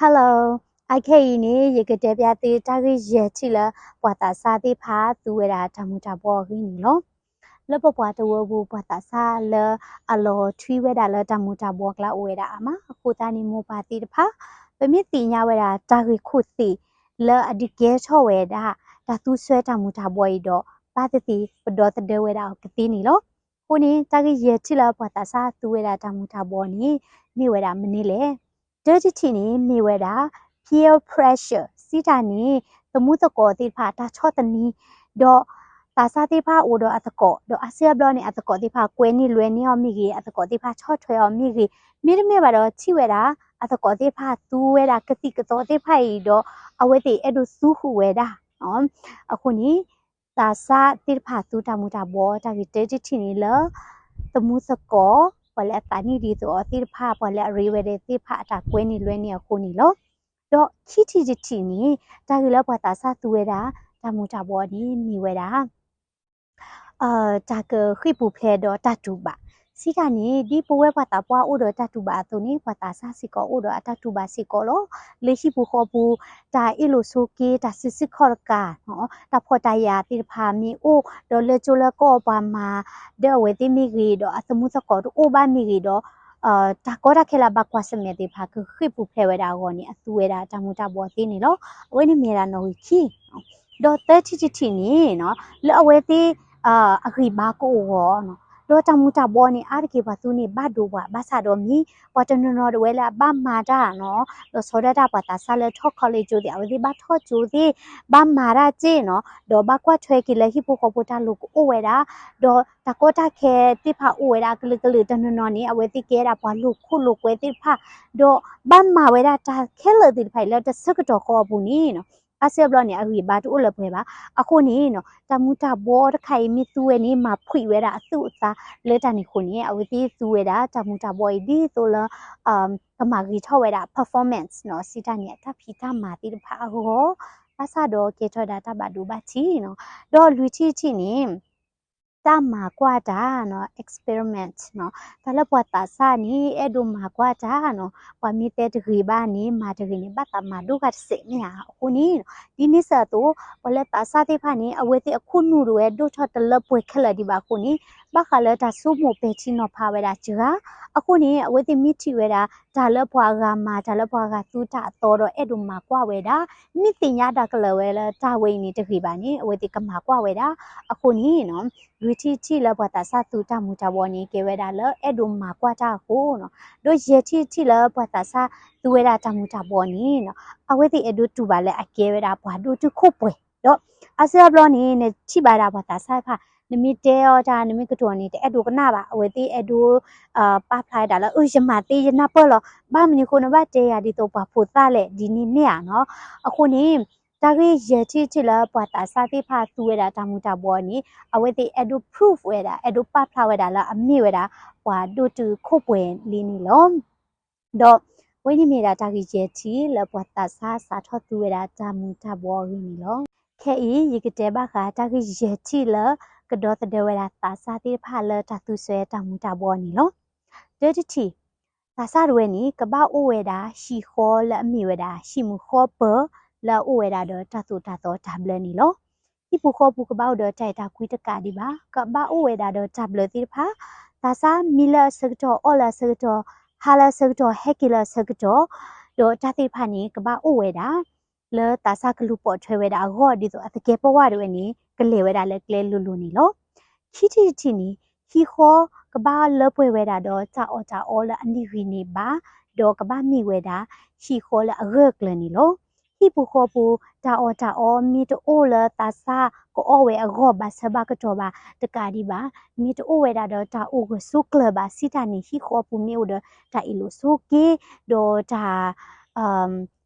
Hello, အခဲအံၤန့ၣ် ယကတဲပျၢ်သုတၢ်ဂ့ၢ်ယဲၢ်ထံၣ်လၢ ပှၤသးစၢ်သ့ၣ်တဖၣ်သူဝဲဒၣ်တၢ်မူၤတၢ်ဘှီအဂ့ၢ်န့ၣ်လီၤ. လၢပပှၤတဝၢပူၤ ပှၤသးစၢ်လၢအလီၤထွံဝဲဒၣ်လၢတၢ်မူၤတၢ်ဘှီအကျါအိၣ်ဝဲဒၣ်အါမး. အဃိသတးန့ၣ် မိၢ်ပၢ်သ့ၣ်တဖၣ် ပမ့ၢ်သ့ၣ်ညါဝဲဒၣ်တၢ်ဂ့ၢ်ခိၣ်သ့ၣ်လၢအဒုးကဲထီၣ်ဝဲဒၣ် တၢ်သူစွဲတၢ်မူၤတၢ်ဘှီအံၤဒီး ဘၣ်သ့ၣ်သ့ၣ်ပဒီသဒၢဝဲဒၣ်အီၤကသ့န့ၣ်လီၤ. အဃိန့ၣ် တၢ်ဂ့ၢ်ယဲၢ်ထံၣ်လၢပှၤသးစၢ်သူဝဲဒၣ်တၢ်မူၤတၢ်ဘှီန့ၣ် မ့ၢ်ဝဲဒၣ်မနုၤလဲၣ်. တၢတထံၣ်န့ၣ် မ့ၢ်ဝဲဒၣ် peer pressure စံးတၢ်န့ၣ် သမူသကိးသ့ၣ်တဖၣ်တၢ်ဆီၣ်သနံး, ဒီးသးစၢ်သ့ၣ်တဖၣ်အိၣ်ဒီးအသကိး, ဒီးအါစုအါဘျီန့ၣ် အသကိးသ့ၣ်တဖၣ်ကွဲန့ၢ်လွဲန့ၢ်အီၤမ့ၢ်ဂ့ၤ, အသကိးသ့ၣ်တဖၣ်ဆီၣ်ထွဲအီၤမ့ၢ်ဂ့ၤ, မ့တမ့ၢ်ဘၣ်ဒီးထံၣ်ဝဲဒၣ် အသကိးသ့ၣ်တဖၣ်သူဝဲဒၣ်ကသံၣ်ကသီသ့ၣ်တဖၣ်အံၤဒီး အဝဲသ့ၣ်အဲၣ်ဒိးသူဃုာ်ဝဲဒၣ်. အဃိန့ၣ် သးစၢ်သ့ၣ်တဖၣ်သူတၢ်မူၤတၢ်ဘှီ တၢ်ဂ့ၢ်တၢတထံၣ်န့ၣ်လၢ သမူသကိး ပှၤလၢအသးနံၣ်ဒ်သိးအီၤသ့ၣ်တဖၣ် ပှၤလၢအရ့ဝဲဒၣ်သ့ၣ်တဖၣ်အတၢ်ကွဲန့ၢ်လွဲန့ၢ်အဃိန့ၣ်လီၤ. ဒီးခံထံၣ်တထံၣ်န့ၣ် တၢ်ဂ့ၢ်လၢပှၤသးစၢ်သူဝဲဒၣ် တၢ်မူၤတၢ်ဘှီန့ၣ် မ့ၢ်ဝဲဒၣ် တၢ်ကဃ့ၢ်ပူၤဖျဲးဒီးတၢ်တူၢ်ဘၣ်, စံးတၢ်န့ၣ် ဒ်ပဝဲပှၤသးပှၢ်အိၣ်ဒီးတၢ်တူၢ်ဘၣ်အသိးန့ၣ် ပှၤသးစၢ်စ့ၢ်ကီးအိၣ်ဒီးအတၢ်တူၢ်ဘၣ်စ့ၢ်ကီးလီၤ. လၢဟံၣ်ပူၤဃီပူၤ တၢ်အ့ၣ်လိာ်ဆိးက့ တၢ်စုဆူၣ်ခီၣ်တကး တၢ်ဖှီၣ်တၢ်ယာ်သ့ၣ်တဖၣ်မ့ၢ်အိၣ် ဒီးလၢကၠိလၢကီၢ်ပှၤမၤ ဒီးအဝဲသ့ၣ်မ့ၢ်ဂ့ၤ ဒီးအသမူသကိးတအိၣ်ဘၣ်မ့ၢ်ဂ့ၤဒီး တၢ်ကီတၢ်ခဲလၢအဘၣ်ကွၢ်ဆၢၣ်မဲာ်သ့ၣ်တဖၣ် ကဃ့ၢ်ပူၤဖျဲးဝဲဒၣ်အဂီၢ်န့ၣ် အသူဝဲဒၣ်တၢ်မူၤတၢ်ဘှီသ့န့ၣ်လီၤ. အဝဲန့ၣ်မ့ၢ်ဒၣ်နီၣ်ဂံၢ်ခံ ဒီးသၢထံၣ်တထံၣ်န့ၣ် လၢအဝဲသ့ၣ် အဂံၢ်ဘါကအိၣ်ဂီၢ် ဒီးတၢ်မူၤတၢ်ဘှီန့ၣ် အါတက့ၢ်ပှၤသူန့ၣ် ဘၣ်ဒိဘၣ် ဘၣ်ဆၣ်ဒီးမ့ၢ် ပှၤတနီၤနီၤဒၣ်ဝဲလၢအဘၣ်မၤတၢ် လီၤဆီဒၣ်တၢ်ပှၤသးစၢ်လၢထီၣ် college ကၠိသ့ၣ် အဝဲသ့ၣ်ဘၣ်ထီၣ်ကၠိသ့ၣ် ဘၣ်မၤတၢ်စ့ၢ် ဒီးဘၣ်ကွၢ်ထွဲက့ၤလၢဟံၣ်ဖိဃီဖိတၢ်လိၤကအိၣ်ဝဲဒၣ် ဒီးတၢ်ကီတၢ်ခဲသ့ၣ်တဖၣ်အိၣ်ဝဲဒၣ်အကလုာ်ကလုာ် တနီၤနီၤန့ၣ် အဝဲသ့ၣ်ကဲဒၣ်ပှၤလိာ်ခိၣ်လိာ်ကွဲသ့ၣ်တဖၣ် ဒီးဘၣ်မၤဝဲဒၣ်တၢ်ခဲလၢာ်သ့ၣ်တဖၣ်အံၤလၢတဆၢကတီၢ်ဃီအပူၤန့ၣ် အါစုအါဘျီန့ၣ် အဂံၢ်ဘါတအိၣ်လၢပှဲၤဘၣ်. အဃိန့ၣ် တၢ်မူၤတၢ်ဘှီတခါအံၤမ့ၢ်သူဝဲန့ၣ် မၤဖှံးဝဲဒၣ်အသူၣ်အသးလၢတၢ်န့ၣ်အဃိန့ၣ် အဝဲသ့ၣ်သူဝဲဒၣ်တၢ်မူၤတၢ်ဘှီအံၤဒ်သိးလၢ ကမၤဂ့ၤထီၣ်ဝဲဒၣ် performance စံးတၢ်န့ၣ် အတၢ်ဖံးတၢ်မၤသ့ၣ်တဖၣ်အဂီၢ် ဘၣ်ဆၣ်ဒီးကဲထီၣ်ဝဲဒၣ်တၢ်ဘၣ်ဒိဘၣ်ထံး ဒီးလွံၢ်ထံၣ်တထံၣ်န့ၣ် တၢ်မၤကွၢ်တၢ် experiment တၢ်လၢပှၤသးစၢ်န့ၣ် အဲၣ်ဒိးမၤကွၢ်တၢ် ပှၤမ့ၢ်တဲတဂ့ၤဘၣ်န့ၣ် မၤတဂ့ၤန့ၣ် ဘၣ်သးမၤဒိၣ်ဃာ်တစဲးမ့ၢ်ဧါ. အဃိန့ၣ် ဒ်န့ၣ်အသိး ပှၤလၢသးစၢ်သ့ၣ်တဖၣ်န့ၣ် အဝဲသ့ၣ်အခိၣ်နူာ်ဒၣ်ဝဲဒိၣ်ထီၣ်တလၢပှဲၤခဲလၢာ်ဒံးဘၣ်အဃိန့ၣ် ဘၣ်ဃးလၢတၢ်ဆိကမိၣ်ပဲာ်ထံနီၤဖးဝဲဒၣ်စှၤ အဃိန့ၣ် အဝဲသ့ၣ်မ့ၢ်ထံၣ်ဝဲဒၣ် တၢ်လၢပှၤဂၤမၤ တၢ်လၢပှၤဂၤသူတၢ်အသီဒီးအဲၣ်ဒိးမၤကွၢ်ဝဲဒၣ် မ့ၢ်သ့ၣ်ညါတၢ်ကလၢၤဝဲလၢတၢ်ဝဲအံၤန့ၣ်တဂ့ၤဘၣ်န့ၣ် အဝဲသ့ၣ်ကမၤကွၢ်ဝဲဒၣ်. အဃိန့ၣ် လွံၢ်ထံၣ်တထံၣ်လၢပှၤသးစၢ်သူတၢ်မူၤတၢ်ဘှီန့ၣ် ကဲဝဲဒၣ်လၢအဲၣ်ဒိးမၤကွၢ်တၢ်အဃိ ဒီးယဲၢ်ထံၣ်တထံၣ်လၢပှၤသးစၢ်သူဝဲဒၣ်တၢ်မူၤတၢ်ဘှီန့ၣ် အဝဲသ့ၣ်အဲၣ်ဒိးတူၢ်ဘၣ်လၢအကဲဝဲဒၣ်ပှၤဒိၣ်တုာ်ခိၣ်ပှဲၤ ဒီးအါစုအါဘျီန့ၣ် နထံၣ်ဘၣ်ဒၣ်ပှၤသးစၢ်တဖၣ် နမ့ၢ်တဲအီၤတၢ် နမ့ၢ်ကတိၤန့ၣ် တအဲၣ်ဒိးကနၣ်ဘၣ် အဝဲသ့ၣ်အဲၣ်ဒိး ပာ်ဖျါဝဲဒၣ်လၢ အၢ ယမၤသ့ယနၢ်ပၢၢ်လီၤ ဘၣ်မနုၤအဃိနဘၣ်တဲယၤဒ်သိးပှၤဖိသၣ်လဲၣ် ဒ်န့ၣ်မ့ၢ်ဧါနီၤ. အဃိန့ၣ် တၢ်ဂ့ၢ်ယဲၢ်ထံၣ်တထံၣ်လၢပှၤသးစၢ်သ့ၣ်တဖၣ်သူဝဲဒၣ်တၢ်မူၤတၢ်ဘှီန့ၣ် အဝဲသ့ၣ်အဲၣ်ဒိး prove ဝဲဒၣ် အဲၣ်ဒိးပာ်ဖျါဝဲဒၣ်လၢအမ့ၢ်ဝဲဒၣ် ပှၤဒိၣ်တုာ်ခိၣ်ပှဲၤလံန့ၣ်လီၤ. ဒီးအဝဲန့ၣ်မ့ၢ်ဒၣ်တၢ်ဂ့ၢ်ယဲၢ်ထံၣ်လၢပှၤသးစၢ်စးထီၣ်သူဝဲဒၣ်တၢ်မူၤတၢ်ဘှီအဂ့ၢ်န့ၣ်လီၤ. ခဲအံၤ ယကတဲဘၣ်ဃးတၢ်ဂ့ၢ်ယဲၢ်ထံၣ်လၢ ကဒီသဒၢဝဲဒၣ်သးစၢ်သ့ၣ်တဖၣ်လၢတၢ်သူစွဲတၢ်မူၤတၢ်ဘှီန့ၣ်လီၤ. တၢတထံၣ် သးစၢ်တဝဲန့ၣ် ကဘၣ်အိၣ်ဝဲဒၣ်ဟံၣ်ဃီလၢအမ့ၢ်ဝဲဒၣ် ဟံၣ်မုာ်ဃီပၢၤ လၢအအိၣ်ဝဲဒၣ်ဒီးတၢ်သိၣ်တၢ်သီတၢ်ဘျၢန့ၣ်လီၤ. ဟံၣ်ပူၤဃီပူၤကဘၣ်အိၣ်ဒီးတၢ်အဲၣ်တၢ်ကွံတကးဒံးဘၣ်, ကဘၣ်အိၣ်ဝဲဒၣ်ဒီးတၢ်ဘျၢသ့ၣ်တဖၣ်, သးစၢ်မံလၢအဆၢကတီၢ်, အီၣ်လၢအဆၢကတီၢ်, ဟးလၢအဆၢကတီၢ်, ဟဲက့ၤလၢအဆၢကတီၢ်, ဒီးတၢ်သ့ၣ်တဖၣ်န့ၣ် ကဘၣ်အိၣ်ဝဲဒၣ် လၢသးစၢ်ကလူၤပိာ်ထွဲဝဲဒၣ်အဂီၢ် ဒ်သိးအသကဲးပဝးတဝဲန့ၣ် ကလဲၤဝဲဒၣ်လၢကျဲလိၤလိၤန့ၣ်လီၤ. ခံထံၣ်တထံၣ်န့ၣ် ဟံၣ်ဃီကဘၣ်လၢပှဲၤဝဲဒၣ်ဒီးတၢ်အီၣ်တၢ်အီလၢအန့ၢ်ဂံၢ်န့ၢ်ဘါ, ဒီးကဘၣ်မ့ၢ်ဝဲဒၣ် ဟံၣ်ဃီလၢအဂၢၢ်ကျၢၤန့ၣ်လီၤ. ဟံၣ်ပူၤဃီပူၤ တၢ်အီၣ်တၢ်အီမ့ၢ်တအိၣ်လၢသးစၢ်ကအီၣ်ဝဲအဂီၢ် ဘၣ်ဆၢဘၣ်ကတီၢ်ဘၣ်တကးဒံးဘၣ်, မ့ၢ်တအိၣ်ဝဲဒၣ်ဒီးတၢ်အိၣ်ဂၢၢ်ဆိးကျၢၤဘၣ် စံးတၢ်န့ၣ် ဟံၣ်ဃီပူၤမ့ၢ်အိၣ်ဒီးတၢ်အ့ၣ်လိာ်ဆိးက့ ဒီးတၢ်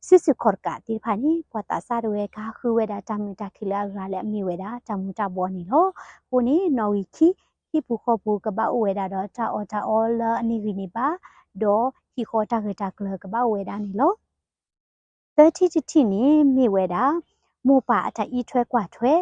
စုဆူၣ်ခီၣ်တကးသ့ၣ်တဖၣ်န့ၣ် ပှၤသးစၢ်တဝဲကဟးဃုဝဲဒၣ်တၢ်မုာ်တၢ်ခုၣ်လၢအဂၤလၢအမ့ၢ်ဝဲဒၣ်တၢ်မူၤတၢ်ဘှီန့ၣ်လီၤ. အဃိန့ၣ် နီၣ်ဂံၢ်ခံ ဟံၣ်ပူၤဃီပူၤကဘၣ်အိၣ်ဝဲဒၣ်ဒီးတၢ်အီၣ်တၢ်အီလၢအန့ၢ်ဂံၢ်န့ၢ်ဘါ, ဒီးဟံၣ်ဃီတၢ်ဂၢၢ်တၢ်ကျၢၤကဘၣ်အိၣ်ဝဲဒၣ်န့ၣ်လီၤ. သၢထံၣ်တထံၣ်န့ၣ်မ့ၢ်ဝဲဒၣ် မိၢ်ပၢ်အတၢ်အံးထွဲကွၢ်ထွဲ,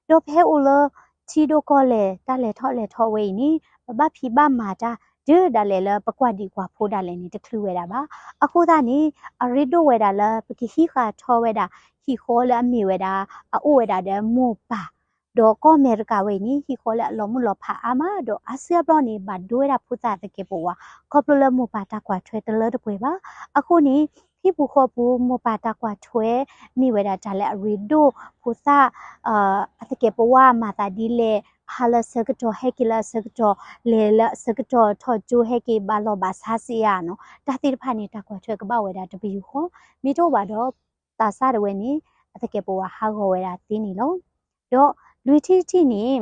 ဒီးပဟဲအိၣ်လၢထံဒိၣ်ကီၢ်လဲၢ် တၢ်လဲၤထီၣ်လဲၤထီဝဲအံၤန့ၣ် ပဘၣ်ဖံးဘၣ်မၤတၢ် တုၤဒၣ်လဲာ်လၢပကွၢ်ဒံးကွၢ်ဖိဒၣ်လဲာ်န့ၣ် တချုးဝဲဒၣ်ဘၣ်. အဃိသတးန့ၣ် အရ့ဒိၣ်ဝဲဒၣ်လၢပကဟံးဃာ်ထီၣ်ဝဲဒၣ် ဟံၣ်ဃီလၢအမ့ၢ်ဝဲဒၣ် အအိၣ်ဝဲဒၣ်ဒီးမိၢ်ပၢ် ဒီးကီၢ်အမဲရကၤဝဲအံၤန့ၣ် ဟံၣ်ဃီလၢအလီၤမုၢ်လီၤဖးအါမး ဒီးအါစုအါဘျီန့ၣ် ဘၣ်ဒိဝဲဒၣ်ဖိသၣ်သကဲးပဝး ခီဖျိလၢမိၢ်ပၢ်တၢ်ကွၢ်ထွဲတလၢတပှဲၤဘၣ်. အဃိန့ၣ် ဟံၣ်ပူၤဃီပူၤ မိၢ်ပၢ်တၢ်ကွၢ်ထွဲ မ့ၢ်ဝဲဒၣ်တၢ်လၢအရ့ဒိၣ်ဖိသၣ် အသကဲးပဝးမၤသးဒ်လဲၣ်, ဟးလၢအဆၢကတီၢ် ဟဲက့ၤလၢအဆၢကတီၢ်, လဲၤလၢအဆၢကတီၢ် ထီၣ်ကၠိဟဲက့ၤဘၣ်လီၢ်ဘၣ်ဆါစ့ဧါနီၤ, တၢ်သ့ၣ်တဖၣ်န့ၣ် တၢ်ကွၢ်ထွဲကဘၣ်အိၣ်ဝဲဒၣ်တပယူာ်ဃီ, မ့ၢ်တအိၣ်ဘၣ်ဒီး သးစၢ်တဝဲန့ၣ် အသကဲးပဝးဟးဂီၤဝဲဒၣ်သ့န့ၣ်လီၤ. ဒီးလွံၢ်ထံၣ်တထံၣ်န့ၣ်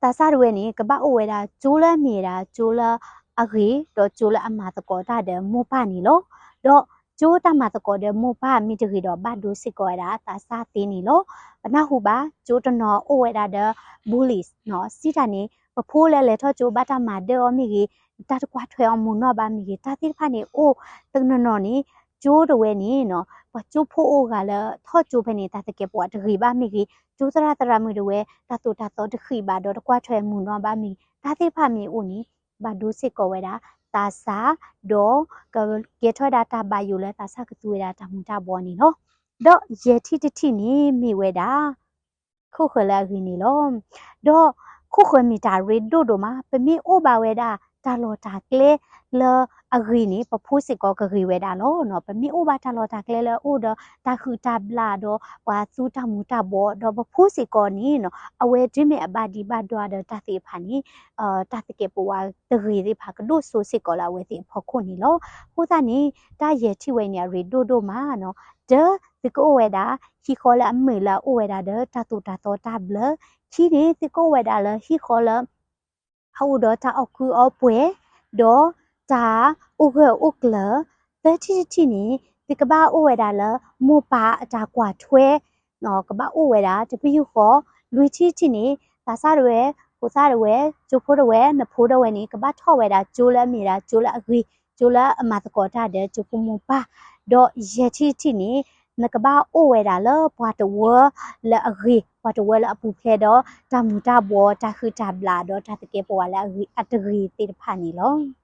သးစၢ်တဝဲန့ၣ် ကဘၣ်အိၣ်ဝဲဒၣ်ကၠိလၢအမ့ၢ်ဝဲဒၣ်ကၠိလၢအဂ့ၤ ဒီးကၠိလၢအမၤသကိးတၢ်ဒီးမိၢ်ပၢ်န့ၣ်လီၤ. ဒီးကၠိတၢ်မၤသကိးဒီးမိၢ်ပၢ်မ့ၢ်တဂ့ၤဒီး ဘၣ်ဒိစ့ၢ်ကီးဝဲဒၣ်သးစၢ်သ့န့ၣ်လီၤ. ပနၢ်ဟူဘၣ် ကၠိတနီၤအိၣ်ဝဲဒၣ်ဒီး bullies နီၤ, စံးတၢ်န့ၣ် ပဖိလၢလဲၤထီၣ်ကၠိဘၣ်တၢ်မၤဒၢၣ်အီၤမ့ၢ်ဂ့ၤ, တၢ်တကွၢ်ထွဲအီၤမုာ်နီၢ်ဘၣ်မ့ၢ်ဂ့ၤ, တၢ်သ့ၣ်တဖၣ်န့ၣ်အိၣ်တနီၤနီၤန့ၣ်နီၤ, ပှၤကၠိဖိအိၣ်ဂၤလၢထီၣ်ကၠိဖဲန့ၣ် တၢ်သကဲးပဝးတဂ့ၤဘၣ်မ့ၢ်ဂ့ၤ, ကၠိသရၣ်သရၣ်မုၣ်တဝဲ တၢ်သိၣ်တၢ်သီတဃံးဘၣ်ဒီးတကွၢ်ထွဲမုာ်နီၢ်ဘၣ်မ့ၢ်ဂ့ၤ, တၢ်သ့ၣ်တဖၣ်မ့ၢ်အိၣ်န့ၣ် ဘၣ်ဒိစ့ၢ်ကီးဝဲဒၣ်သးစၢ်, ဒီးကကဲထီၣ်ဝဲဒၣ်တၢ်ဘၣ်ယိၣ်လၢသးစၢ်ကသူဝဲဒၣ်တၢ်မူၤတၢ်ဘှီးန့ၣ်လီၤ. ဒီးယဲၢ်ထံၣ်တထံၣ်န့ၣ်မ့ၢ်ဝဲဒၣ် ခိၣ်ဃၢၤလၢအဂ့ၤန့ၣ်လီၤ. ဒီးခိၣ်ဃၢၤမ့ၢ်တၢ်ရ့ဒိၣ်ဒိၣ်မး, ပမ့ၢ်အိၣ်ဘၣ်ဝဲဒၣ်တၢ်လီၢ်တၢ်ကျဲလၢအဂ့ၤန့ၣ် ပဖိစ့ၢ်ကီးကဂ့ၤဝဲဒၣ်လီၤ. ပမ့ၢ်အိၣ်ဘၣ်တၢ်လီၢ်တၢ်ကျဲလၢအအိၣ်ဒီးတၢ်ဟုၣ်တၢ်ဘျၣ်ဒီးပှၤသူတၢ်မူၤတၢ်ဘှီး ဒီးပဖိစ့ၢ်ကီးန့ၣ်နီၤ အဝဲတုၤမ့ၢ်အဘၣ်ဒံးဘၣ်ဒွါဒီးတၢ်သ့ၣ်တဖၣ်န့ၣ် တၢ်သကဲးပဝးတဂ့ၤသ့ၣ်တဖၣ်ကဒိၣ်စိစ့ၢ်ကီးလၢအဝဲသ့ၣ်အဖီခိၣ်န့ၣ်လီၤ. အဃိသတးန့ၣ် တၢ်ယဲၢ်ထံၣ်ဝဲန့ၣ် အရ့ဒိၣ်ဒိၣ်မးနီၤ. တၢ သုကအိၣ်ဝဲဒၣ် ဟံၣ်ဃီလၢအမုာ်လၢအအိၣ်ဝဲဒၣ်ဒီးတၢ်သိၣ်တၢ်သီတၢ်ဘျၢ, ခံန့ၣ် သုကအိၣ်ဝဲဒၣ်လၢဟံၣ်ဃီလၢ အအိၣ်ဒီးတၢ်အီၣ်ကုအီပှဲၤ ဒီးတၢ်အိၣ်ဂၢၢ်အိၣ်ကျၢၤ, သၢထံၣ်တထံၣ်န့ၣ် သုကဘၣ်အိၣ်ဝဲဒၣ်လၢမိၢ်ပၢ်အတၢ်ကွၢ်ထွဲ ကဘၣ်အိၣ်ဝဲဒၣ်တပယူာ်ဃီ, လွံၢ်ထံၣ်တထံၣ်န့ၣ် သးစၢ်တဝဲ, ဖိသၣ်တဝဲ, ကၠိဖိတဝဲ, နဖိတဝဲန့ၣ် ကဘၣ်ထီၣ်ဝဲဒၣ်ကၠိလၢအမ့ၢ်ဒၣ်ကၠိလၢအဂ့ၤ, ကၠိလၢအမၤသကိးတၢ်ဒီးကၠိဖိမိၢ်ပၢ်, ဒီးယဲၢ်ထံၣ်တထံၣ်န့ၣ် နကဘၣ်အိၣ်ဝဲဒၣ်လၢပှၤတဝၢလၢအဂ့ၤ, ပှၤတဝၢလၢအပူၤဖျဲးဒီးတၢ်မူၤတၢ်ဘှီး တၢ်ဟုၣ်တၢ်ဘျၣ် ဒီးတၢ်သကဲးပဝးလၢအဂ့ၤအတဂ့ၤသ့ၣ်တဖၣ်န့ၣ်လီၤ.